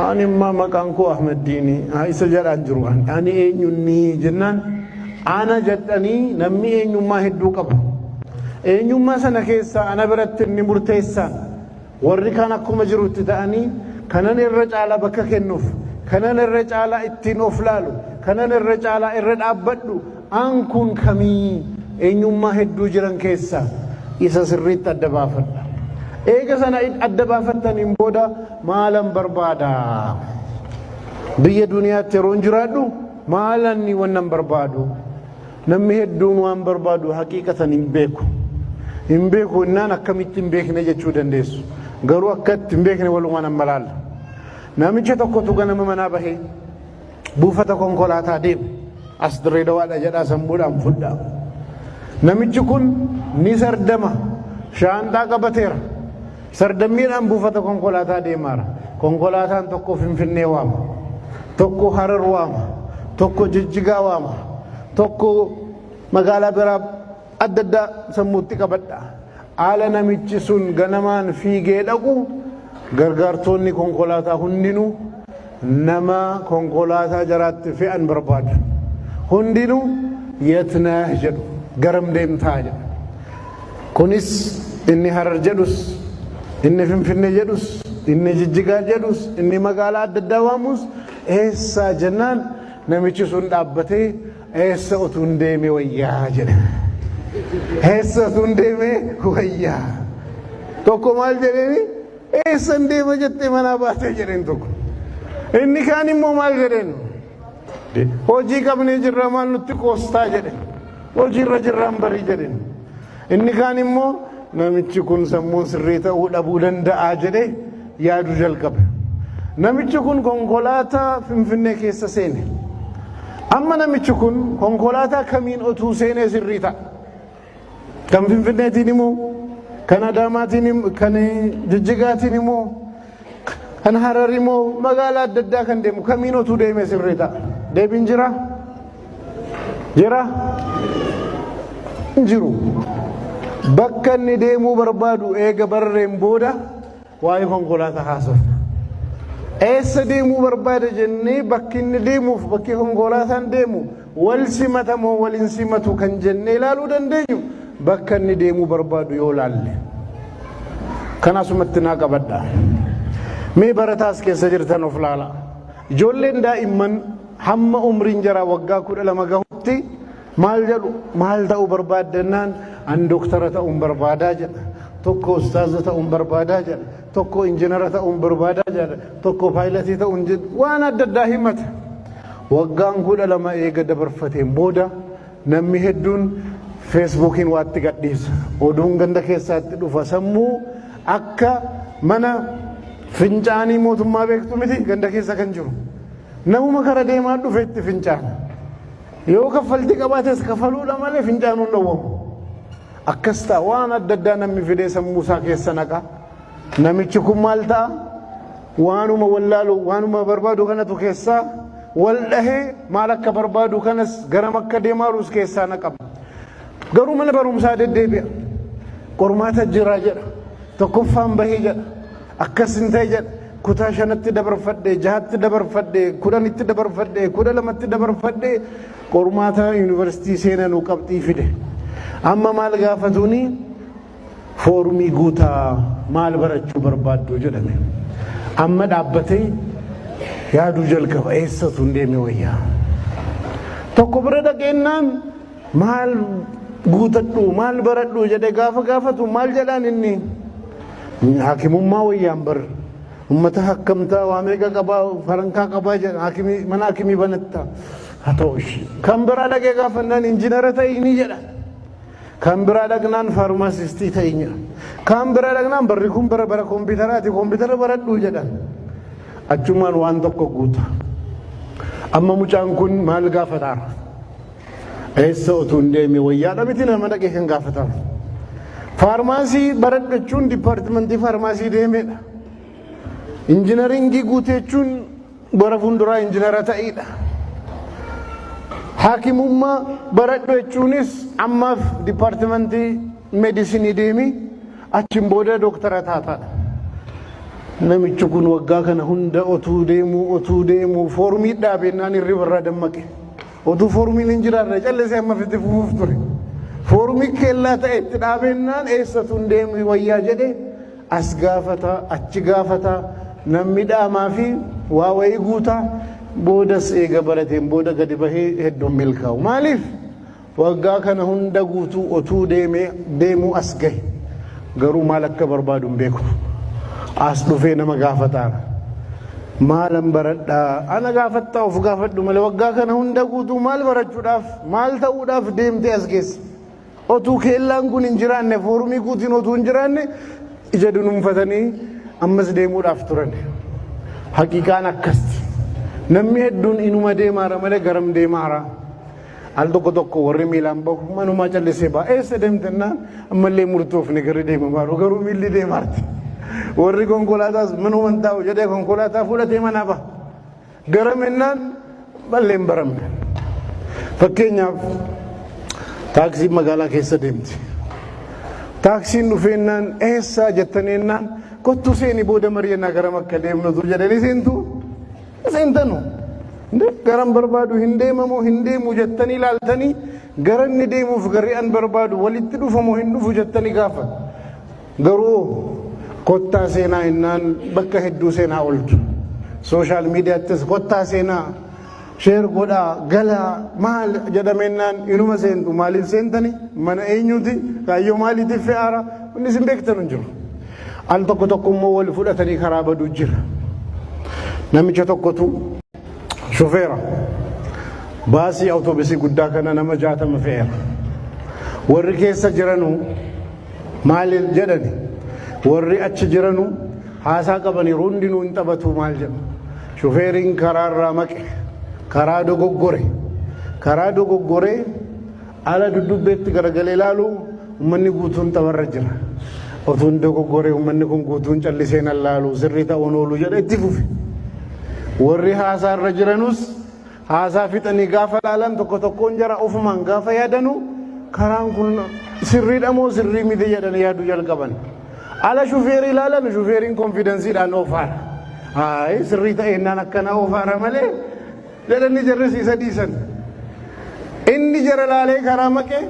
Ani immaa maqaan koo Ahmaddiini. Haa isa jedhaan jiru ani. Ani eenyunni jennaan ana jedhanii namni eenyummaa hedduu qaba. Eenyummaa sana keessaa ana biratti inni murteessaan warri kaan akkuma jirutti ta'anii kanan irra caalaa bakka kennuuf, kanan irra caalaa ittiin of laalu, kanan irra caalaa irra dhaabbadhu an kun kamii eenyummaa hedduu jiran keessaa isa sirriitti adda baafadha. Eega sana adda baafattaniin booda maalan barbaada? Biyya duniyaatti yeroon jiraadhu maalan wannan barbaadu? Namni hedduun waan barbaadu haqiiqatan hin beeku. Hin beeku innaan akkamitti hin beekne jechuu dandeessu. Garuu akka itti hin beekne walumaan amma laalla. Namicha tokkotu ganama manaa bahee buufata konkolaataa deeme. As Dirree Dawaadha jedhaa sammuudhaan fudhaa. Namichi kun ni sardama. Shaanxaa qabateera. Sardammiidhaan buufata konkolaataa deemaara. Konkolaataan tokko Finfinnee waama. Tokko Harar waama. Tokko Jijjigaa waama. Tokko magaalaa biraa adda addaa sammuutti qabadha. Haala namichi sun ganamaan fiigee dhaqu gargaartonni konkolaataa hundinuu nama konkolaataa jaraatti fe'an barbaadu. Hundinuu yetnah jedhu garam deemtaa jedhu. Kunis inni Harar jedhus, inni Finfinnee jedhus, inni Jijjigaa jedhus, inni magaalaa adda addaa waamus eessaa jennaan namichi sun dhaabbatee eessa utuun deeme wayyaa jedhe. Eessa utuun deeme wayyaa. Tokko maal jedheeni eessan deema jettee manaa baatee jedheen tokko. Inni kaan immoo maal jedheen hojii qabnee jirra maal nutti qoostaa jedhe. Hojiirra jirraan barii jedheen. Inni kaan immoo namichi kun sammuun sirrii ta'uu dhabuu danda'a jedhee yaaduu jalqabe. Namichi kun konkolaataa Finfinnee keessa seene. Amma namichi kun konkolaataa kamiin otuu seenee sirrii ta'a? Kan Finfinneetiin immoo, kan Adaamaatiin immoo, kan Jijjigaatiin immoo, kan Harar immoo magaalaa adda addaa kan deemu kamiin otuu deemee sirrii ta'a? Deebiin jira? Jira? Hin jiru. Bakka inni deemuu barbaadu eega barreen booda waa'ee konkolaataa haasofna. Eessa deemuu barbaada jennee bakki inni deemuuf bakki konkolaataan deemu wal simata moo wal hin simatu kan jennee ilaaluu dandeenyu bakka inni deemuu barbaadu yoo laalle. Kan asumatti naa qabadha. Mee barataas keessa jirtan of laala. Ijoolleen daa'imman hamma umriin jaraa waggaa 12 gahutti maal jedhu maal ta'uu barbaaddannaan an doktara ta'uun barbaadaa jedha. Tokko ustaaza ta'uun barbaadaa jedha. Tokko injinara ta'uun barbaadaa jedha. Tokko paayilatii ta'uun jedha. Waan adda addaa himata. Waggaan 12 eega dabarfateen booda namni hedduun feesbuukiin waatti gadhiisa. Oduun ganda keessaatti dhufa. Sammuu akka mana fincaanii mootummaa beektu miti ganda keessa kan jiru. Namuma kara deemaa dhufe itti fincaana. Yoo kaffaltii qabaates kafaluudha malee fincaanuun dhowwamu. Akkas ta'a waan adda addaa namni fidee sammuu isaa keessa naqa. Namichi kun maal ta'a? Waanuma wallaalu waanuma barbaadu kanatu keessaa wal dhahee maal akka barbaadu kanas garam akka deemaarus keessaa naqama. Garuu mana barumsaa deddeebi'a. Qormaata jira jedha. Tokkoffaan bahee jedha. Akkas hin ta'e jedha. Kutaa 5tti dabarfadhe, 6tti dabarfadhe, 10tti dabarfadhe, 12tti dabarfadhe qormaata yuunivarsiitii seenanuu qabxii fide. Amma maal gaafatuuni foormii guutaa maal barachuu barbaaddu jedhame. Amma dhaabbatee yaaduu jalqaba eessatu hin deeme wayyaa. Tokko bira dhaqeennaan maal guutadhu maal baradhu jedhe gaafa gaafatu maal jedhaan inni hakimummaa wayyaan bar ummata hakkamtaa waa meeqa qabaa farankaa qabaa jedha hakimii mana hakimii banatta haa ta'u ishii kan biraa dhaqee gaafannaan injinara ta'ini jedha kan biraa dhaqnaan faarmaasistii ta'in jedha kan biraa dhaqnaan barri kun bara bara kompiitaraati kompiitara baradhu jedhan achumaan waan tokko guuta amma mucaan kun maal gaafataara Eessa utuu hin deeme wayyaadha miti nama dhaqee kan gaafatamu. Faarmaasii baradhu jechuun dipaartimentii faarmaasii deemedha. Injinaringii guute jechuun bara fuulduraa injinara ta'idha. Haakimummaa baradhu jechuunis ammaaf dipaartimentii meedisinii deemi achiin booda dooktara taataadha. Namichi kun waggaa kana hunda otuu deemuu otuu deemuu foormii dhaabennaan hirriba irraa dammaqe. Otuu foormiin hin jiraanne callisee amma itti fufuuf ture. Foormii keellaa ta'e itti dhaabennaan eessatu hin deemne wayyaa jedhe as gaafata, achi gaafata, namni dhaamaa fi waa wayii guutaa, boodas eega barateen booda gadi bahee hedduun milkaa'u. Maaliif? Waggaa kana hunda guutuu otuu deemee deemuu as gahe. Garuu maal akka barbaadu hin beeku. As dhufee nama gaafataara. Maalan baradhaa? Ana gaafattaa, of gaafadhu malee waggaa kana hunda guutuu maal barachuudhaaf, maal ta'uudhaaf deemtee as geesse? Otuu keellaan kun hin jiraanne, foorumii guutiin otuu hin jiraanne, ija dunuunfatanii ammas deemuudhaaf turan. Haqiiqaan akkasti. Namni hedduun inuma deemaara malee garam deemaara? Al tokko tokko warri miilaan bahu manumaa callisee ba'a. Eessa deemtennaan ammallee murtoofne, garri deemamaaru, garuu miilli deemaarti. Warri konkolaataas manuma hin taa'u jedhee konkolaataa fudhatee manaa baha. Garam ennaan ballee hin baramne. Fakkeenyaaf, taaksiin magaalaa keessa deemti. Taaksiin dhufeennaan eessaa jettanii ennaan, kottuu seeni, booda mari'annaa garam akka deemnutu jedhanii seentu, seentanu. Garam barbaadu hin deemamoo hin deemu jettanii ilaaltanii, gara inni deemuuf garri an barbaadu walitti dhufamoo hin dhufu jettanii gaafa. Garuu kottaa seenaa innaan bakka hedduu seenaa ooltu. Social mediattis kottaa seenaa, share godhaa, galaa maal jedhameennaan inuma seentu. Maaliif seentani? Mana eenyuti? Kaayyoo maaliitiif fe'aara? Inni isin beektan hin jiru. Al tokko tokko immoo wal fudhatanii karaa baduu jira. Namicha tokkotu shufeera. Baasii awutoobisii guddaa kana nama 60 fe'eera. Warri keessa jiranu maal jedhani? Warri achi jiranu haasaa qabaniiru, hundinuu hin taphatu, maal jedhu. Shufeeriin karaarraa maqe, karaa dogoggore. Karaa dogoggoree ala dudubbeetti garagalee ilaalu, uummanni guutuun tapharra jira. Otuun dogoggoree uummanni kun guutuun callisee nan laalu, sirrii ta'uun oolu jedhe, itti fufe. Warri haasaarra jiranus haasaa fixanii gaafa laalan, tokko tokkoon jara ofumaan gaafa yaadanu, karaan kun sirriidha moo sirrii miti jedhanii yaaduu jalqaban. Ala shufeerii ilaalan, shufeeriin confidenceiidhaan oofaara. Hayi, sirrii ta'eennaan akkana oofaara malee jedhanii jarris isa dhiisan. Inni jara laalee karaa maqee,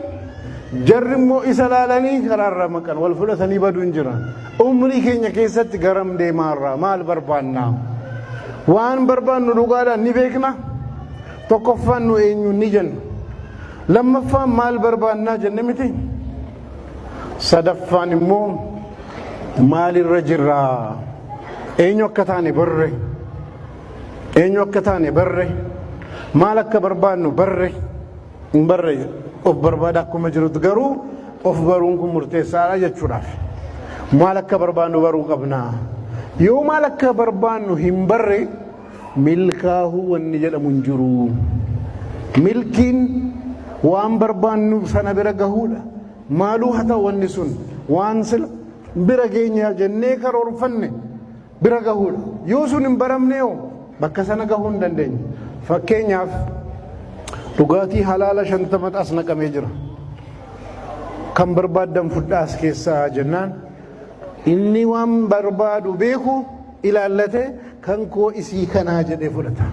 jarri immoo isa laalanii karaarra maqan, wal fudhatanii baduun jira. Umrii keenya keessatti garam deemaarra? Maal barbaannaa? Waan barbaannu dhugaadhaan ni beekna. Tokkoffaan nu eenyu ni jenna. Lammaffaan maal barbaannaa jenne miti. Sadaffaan immoo maalirra jirraa? Eenyu akka taane barre. Eenyu akka taane barre. Maal akka barbaannu barre. Hin barre, of barbaada akkuma jirutti, garuu of baruun kun murteessaadha jechuudhaaf. Maal akka barbaannu baruu qabna. Yoo maal akka barbaannu hin barre, milkaahuu wanni jedhamu hin jiru. Milkiin waan barbaannu sana bira gahuudha. Maaluu haa ta'u, wanni sun waan sila bira geenya jennee karoorfanne bira gahuudha. Yoo sun hin baramne hoo, bakka sana gahuu hin dandeenye. Fakkeenyaaf, dhugaatii halaala 50 as naqamee jira. Kan barbaaddan fudhaa as keessaa jennaan, inni waan barbaadu beeku ilaallate, kan koo isii kanaa jedhee fudhata.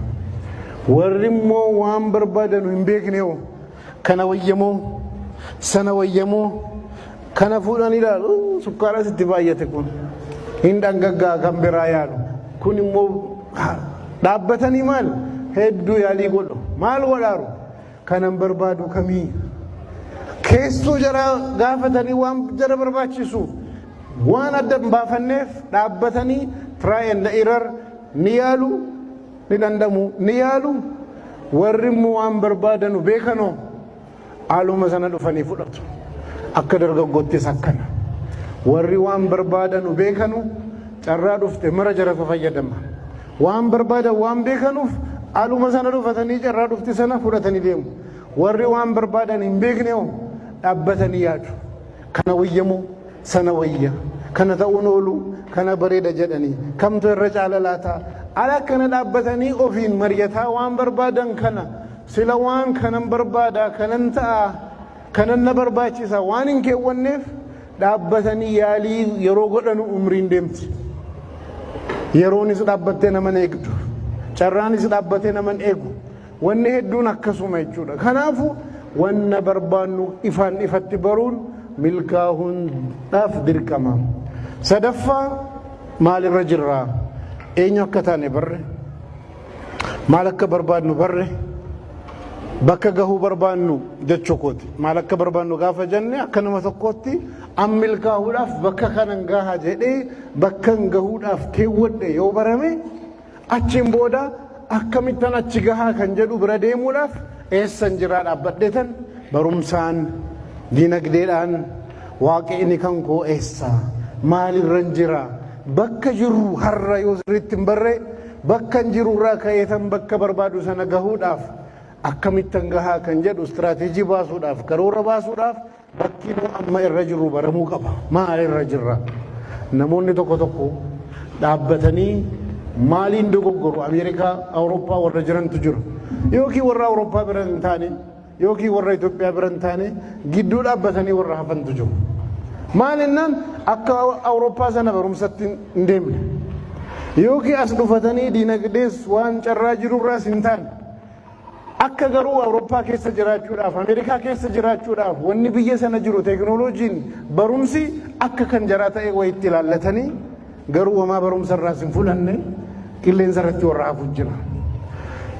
Warri immoo waan barbaadanu hin beekne hoo, kana wayyamoo, sana wayyamoo, kana fuudhan ilaalu, sukkaaras itti baay'ate, kun hin dhangaggaa, kan biraa yaalu. Kun immoo dhaabbatanii maal hedduu yaalii godhu, maal godhaaru, kanan barbaadu kamii, keessoo jara gaafatanii waan jara barbaachisu waan adda hin baafanneef, dhaabbatanii try and error ni yaalu, ni dhandhamu, ni yaalu. Warri immoo waan barbaadanu beekanoo haaluma sana dhufanii fudhatu. Akka dargaggoottis akkana. Warri waan barbaadanu beekanu carraa dhufte mara jaratu fayyadama. Waan barbaadan waan beekanuuf, haaluma sana dhufatanii carraa dhufte sana fudhatanii deemu. Warri waan barbaadan hin beekne hoo, dhaabbatanii yaadu. Kana wayyamoo, sana wayya, kana ta'uun oolu, kana bareeda jedhanii, kamtu irra caala laata? Ala akkana dhaabbatanii ofiin mari'ataa, waan barbaadan kana sila waan kanan barbaada, kanan ta'a, kanan na barbaachisa waan hin keewwanneef, dhaabbatanii yaalii yeroo godhanu umriin deemti. Yeroonis dhaabbattee nama hin eegdu. Carraanis dhaabbatee nama hin eegu. Wanni hedduun akkasuma jechuudha. Kanaafuu wanna barbaannu ifaan ifatti baruun milkaahuudhaaf dirqama. Sadaffaa, maalirra jirraa? Eenyu akka taane barre? Maal akka barbaadnu barre? Bakka gahuu barbaannu jechuu kooti. Maal akka barbaannu gaafa jenne, akka nama tokkootti an milkaahuudhaaf bakka kanan gaha jedhee bakkan gahuudhaaf keewwadhe yoo barame, achiin booda akkamittan achi gahaa kan jedhu bira deemuudhaaf eessan jiraa dhaabbadheetan barumsaan, dinagdeedhaan, waaqni kan koo eessa, maalirran jira? Bakka jirru har'a yoo sirriitti hin barre, bakka hin jirurraa ka'eetan bakka barbaadu sana gahuudhaaf akkamittan gahaa kan jedhu istiraateejii baasuudhaaf, karoora baasuudhaaf bakki nu amma irra jirru baramuu qaba. Maal irra jirra? Namoonni tokko tokko dhaabbatanii maaliin dogoggoru? Ameerikaa, Awurooppaa warra jirantu jiru. Yookiin warra Awurooppaa bira hin taane, yookiin warra Itoophiyaa bira hin taane, gidduu dhaabbatanii warra hafantu jiru. Maal jennaan, akka Awurooppaa sana barumsatti hin deemne. Yookiin as dhufatanii diinagdees waan carraa jirurraas hin taane. Akka garuu Awurooppaa keessa jiraachuudhaaf, Ameerikaa keessa jiraachuudhaaf wanni biyya sana jiru, teekinooloojiin, barumsi akka kan jaraa ta'e wayitti ilaallatanii, garuu homaa barumsa irraas hin fudhanne, qilleensa irratti warra hafu jira.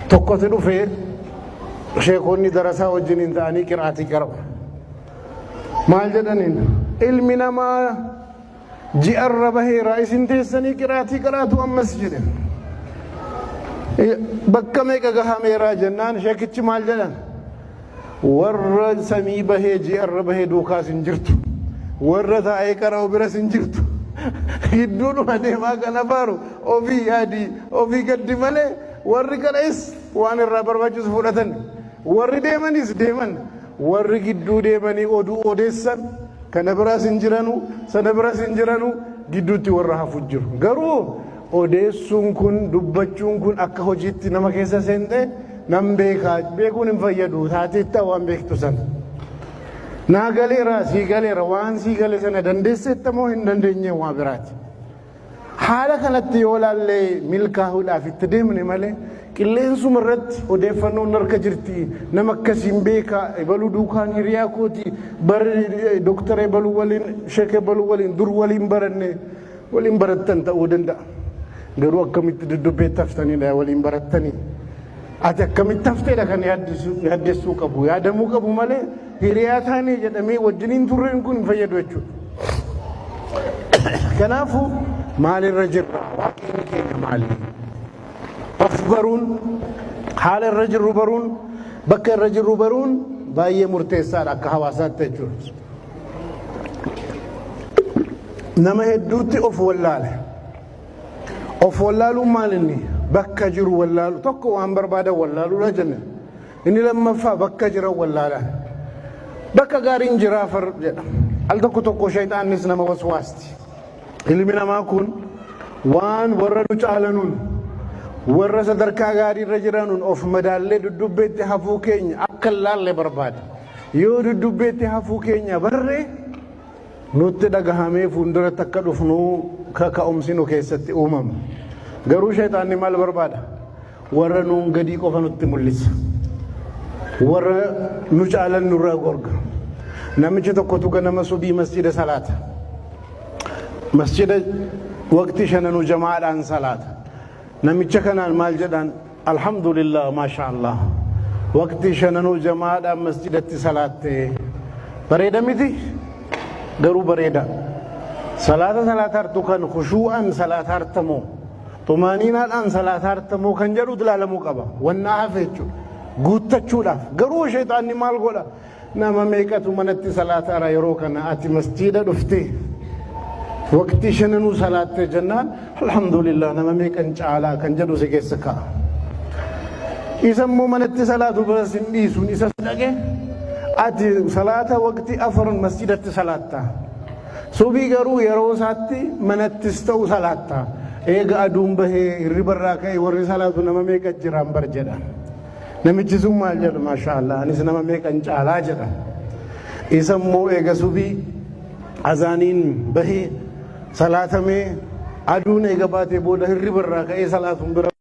Tokkotu dhufee sheekonni darasaa wajjiniin ta'anii qiraatii qara'u. Maal jedhaniin? "Ilmi namaa ji'arra baheera, isin teessanii qiraatii qaraatu ammas," jedhe. "Bakka meeqa gahameeraa?" jennaan, sheekichi maal jedhan? "Warra samii bahee ji'arra bahee duukaas hin jirtu. Warra taa'ee qara'u biras hin jirtu. Gidduudhuma deemaa kana baaru ofii yaadii ofii gaddi malee, warri qara'es waan irraa barbaachisu fudhatan. Warri deemanis deeman. Warri gidduu deemanii oduu odeessan kana biraas hin jiranu, sana biraas hin jiranu, gidduutti warra hafu jiru. Garuu odeessuun kun, dubbachuun kun akka hojiitti nama keessa seente nan beekaa beekuun hin fayyadu, taateetta waan beektu sana. Naa galeera, sii galeera, waan sii gale sana dandeesseetta moo hin dandeenye waa biraati. Haala kanatti yoo laallee milkaa'uudhaaf itti deemne malee, qilleensuma irratti odeeffannoon harka jirti, nama akkasiin beekaa, ebaluu duukaan hiriyaa kooti, bari doktara ebaluu waliin, sheeka ebaluu waliin dur waliin baranne, waliin barattan ta'uu danda'a. Garuu akkamitti dudubbeetti haftanidha waliin barattanii? Ati akkamitti hafteedha kan yaaddessuu qabu, yaadamuu qabu malee, hiriyaa taanee jedhamee wajjiniin turreen kun hin fayyadu jechuudha. Kanaafuu maalirra jirra? Waaqni keenya maali? Of baruun, haala irra jirru baruun, bakka irra jirru baruun baay'ee murteessaadha akka hawaasaatti jechuudha. Nama hedduutti of wallaale. Of wallaaluun maal inni? Bakka jiru wallaalu tokko, waan barbaadan wallaaluudha jenne. Inni lammaffaa, bakka jiran wallaalaan. Bakka gaariin jiraa far jedha. Al tokko tokko shayxaannis nama waswaasti. Ilmi namaa kun waan warra nu caalanuun, warra sadarkaa gaarii irra jiranuun of madaallee duddubbeetti hafuu keenya akka hin laalle barbaada. Yoo duddubbeetti hafuu keenya barree, nutti dhagahamee fuulduratti akka dhufnu kaka'umsi nu keessatti uumama. Garuu shayxaanni maal barbaada? Warra nuun gadii qofa nutti mul'isa. Warra nu caalan nurraa gorga. Namichi tokkotu ganama subii masjida salaata. Masjida waqtii shananuu jamaadhaan salaata. Namicha kanaan maal jedhaan? "Alhamdulillah, maasha Allah. Waqtii shananuu jamaadhaan masjidatti salaatte. Bareeda miti? Garuu bareeda. Salaata salaata hartu kan khushuu'an salaata hartamoo, xumaaniinaadhaan salaata hartamoo kan jedhu ilaalamuu qaba. Wannaa hafe jechuudha. Guuttachuudhaaf. Garuu shayxaanni maal godha? Nama meeqatu manatti salaataara yeroo kana, ati masjida dhuftee waqtii shananuu salaatte jennaan, alhamdulillah, nama meeqan caalaa kan jedhu si keessa ka'a. Isa immoo manatti salaatu biras hin dhiisuun isa dhaqe, ati salaata waqtii afur masjidatti salaatta. Subii garuu yeroo isaatti manattis ta'u salaatta. Eega aduun bahee hirribarraa ka'e warri salaatu nama meeqa jiraan bar," jedha. Namichi sun maal jedhu? "Maasha Allah, anis nama meeqan caalaa," jedha. Isa immoo eega subii azaaniin bahee salaatamee Aduun eega baatee booda hirriba irraa ka'ee salaatuun bira.